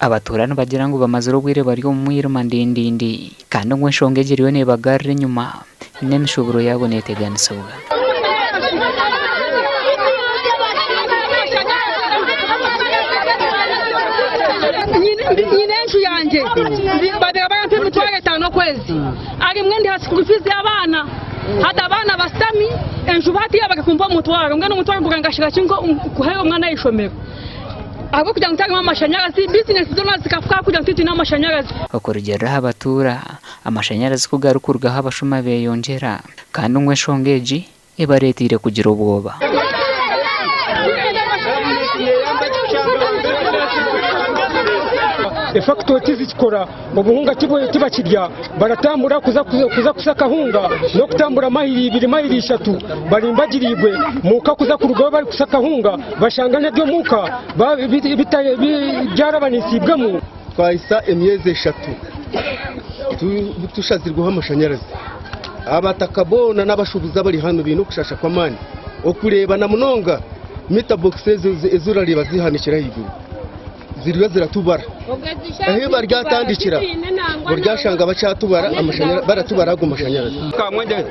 Abatuura nibagira ngu bamazire obwire bari omu mwirima ndindindi kandi ngu enshonga egi eriyo nebagarura enyima n'emishuuburo yaabo neteganisibwa. Nyine enju yangye babaire barampa emitwaro etaano okwezi arimwe ndiha school fees y'abaana hati abaana bashutami enju hatiiya barikumpa omutwaro mbwenu omutwaro gurangashira ki kuha omwana aha ishomero. Ahabw'okugira ngu tiharimu amashanyarazi, bizinesi zoona zikafa ahabw'okugira ngu titwine amashanyarazi. Okurugiirira aha batuura, amashanyarazi ku garikurugaho abashuma beyongyera kandi ngu enshonga egi ebareeteire kugira obwoba. Efakitore tizikikora, obuhunga tibakirya, baratambura kuza kusa akahunga n'okutambura mayiro ibiri mayiro ishatu barimbagiriibwe muuka kuza kurugayo barikusa akahunga bashanga n'eby'omuuka byarabanisiibwemu. Twahisa emyezi eshatu tushazirweho amashanyarazi. Abataka boona n'abashuubuzi abari hanu baine okushasha kw'amaani okureeba na munonga mita bokisi ezi orareeba zihanikire ahaiguru. ziriyo ziratubara ahu baryatandikira oryashanga bakyatubara amashanyarazi baratubara ago mashanyarazi. Kamwende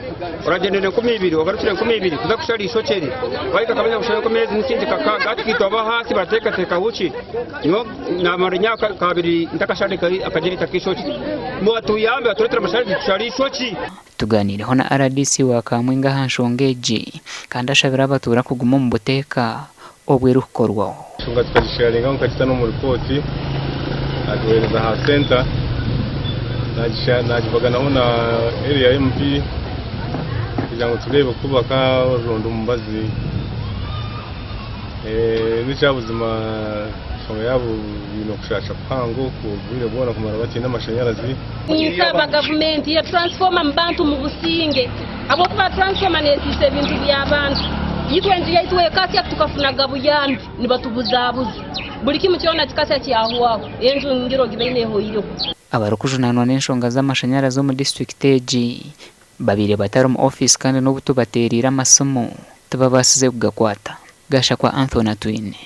oragyenda 2000 ogarukire 2000 kuza kushara eishokye rye wahika akamanya kushara enkumi ezi n'ekindi kakaaga hati twitwe ab'ahaasi barateekateeka huki nyowe namara emyaka nk'abiri ntakashara akagyerita k'eishokye nibatuyambe batureetere amashanyarazi tushare eishokye. Tuganiireho na rdc wa Kamwinga aha nshonga egi kandi ashabire abatuura kuguma omu buteeka obu erikukorwaho. Enshonga tukagisharingaho nkagita n'omu ripooti nagiheereza aha senta nagibaganaho na area MP kugira ngu tureebe oku bakaronda omubazi. N'ekyabuzima enshonga yaabo baine okushaasha kuhango obwire bwona kumara bataine amashanyarazi. Ninsaba gavumenti ya transformer mu bantu mu businge habwokuba transformer nesiisa ebintu by'abantu. Itwe enju yaitu ekasya titukafunaga buyambi nibatubuzabuza. Buli kimu kyona kikasya kyahwaho enju ngiro gibaine ehoireho. Abarikujunanwa n'enshonga z'amashanyarazi omu disiturikiti egi babaire batari omu ofiisi kandi n'obu tubateereire amasimu tibabaasize kugakwata. Gashakwa Anthony Atwine.